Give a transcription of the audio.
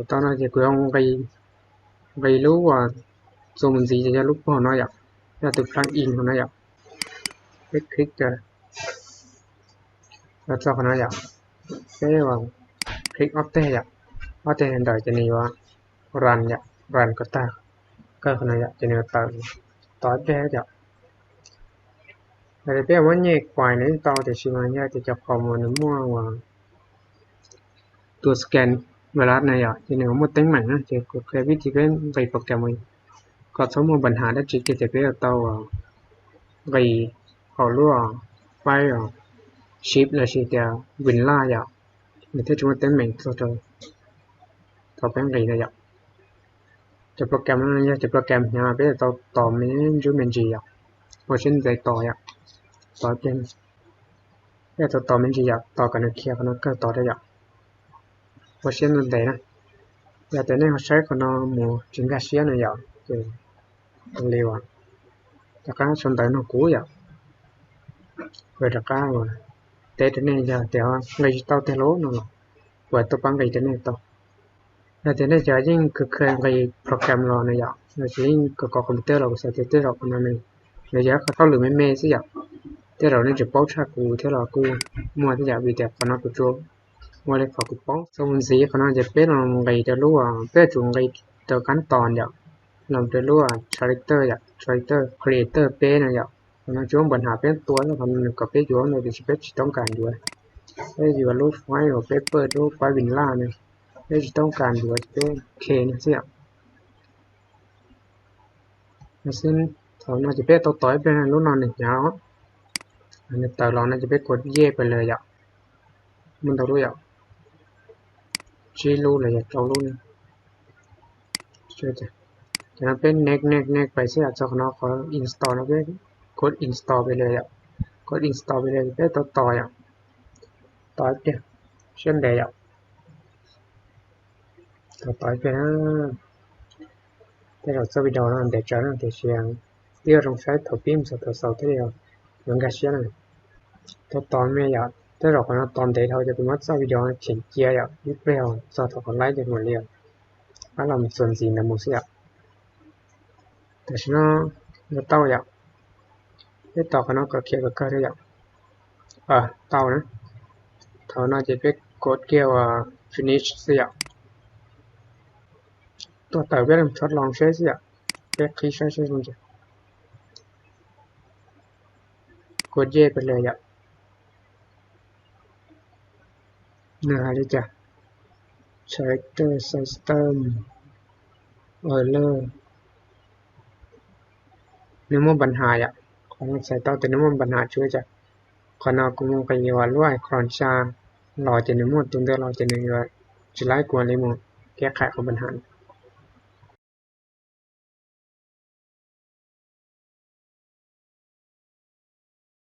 Tau no ces kuv yuav nqis lub uas txuas mus ntxiv ces yog lub pog no yom, yog tus plug-in hauv no yom. Peb click los txog qhov no yom, peb click ob teg yom, ob teg ntawm ces nws yuav run yom, run kom tag kawg qhov no yom, ces nws yuav tawm tau ob teg yom. Yog tias peb muab nyem kuais nws yeej tau, tiam sis mas yog tias cov qhov uas nws muaj uas tus scan virus na yom, ces nws muaj teeb meem na, ces kuv qhia vib thi peb nqis program kom txhob muaj npa nham dab tsi kiag ces peb yuav tau nqis hauv lub file zip los sis tias WinRAR yom, nws thiaj tsis muaj teeb meem txog rau thaum peb nqis na yom. Cov program no yog cov program hnyav peb yuav tau tos me ntsis me ntsis yom, ua siab ntev tos yom, tos pliag, peb yuav tau tos me ntsis yom, tos kom nws khiav qhov no kawg tos rau yom, ua siab ntev na. Yog tias nej ho saib qhov no mus tsis nkag siab no yom, ces li uas rov qab sau ntawv nug kuv yom, kuv rov qab uas teb rau nej. Yog tias nqis tsis tau tiag lawm no los kuv tuaj pab nqis rau nej tau. Yog tias nej cov yeej kawg kawg nqis program los na yom, los sis yeej kawg kov computer los kuv xav tias tej zaum qhov no nws yog ib qho hauj lwm me me xwb yom, tej zaum nej tsis paub tshaj kuv thiab los kuj muaj thiab yom, vim tias qhov no kuv tsuas ua li qhov kuv paub. Txuas mus ntxiv qhov no ces peb los nqis rau lub, peb yuav tsum nqis rau kab tos yom, los rau lub character yom, character creator peb no yom. Qhov no tsis muaj npa nham, peb tua qhov no nws kom peb yuav no, tiam sis peb tsis toob kas yuav. Peb yuav lub file uas peb pawj lub file WinRAR no, peb tsis toob kas yuav ces peb ok no xwb yom. Thaum no ces peb tau tos ib pliag, lub no nws hnyav, nws tawm los no ces peb kov yes pab lawm yom. Muaj ntau lub yom, tsib lub los yog rau lub no. Ces no peb next next next pais xwb yom, txog qhov no qhov install no peb kov install pab lawm yom. Kov install pab lawm peb tau tos yom, tos ib pliag, siab ntev yom. Tos tos ib pliag na. Tej zaum txoj video no ntev tsawv no tiam sis twb yuav zoo saib thaum pib mus txog thaum xaus thiab li os, yuav nkag siab na. Tos tos me yom, tej zaum qhov no tos ntev dhau ces kuv muab txoj video no cheem cia yom, ib pliag txog thaum qhov laib ces kuv mam li rov los txuas ntxiv ntawd mus xwb yom. Tam sim no yuav tau yom, peb tos qhov no kom khiav kom kawg thiab yom. Tau na. Thaum no ces peb kov kiag uas finish xwb yom. Tuaj tawm peb los txhob los seb xwb yom, peb qhib saib seb zoo cas. Kov yes pab lawm yom. Nws hais li cas? Character system error. Nws muaj npa nham yom, qhov no txhais tau tias nws muaj npa nham tsis ua cas. Qhov no kuv mus nqis uas lub icon xya los ces nws muaj tus ntawd los ces nws yuav tsis laib kuv li mus kev qhais qhov npa nham.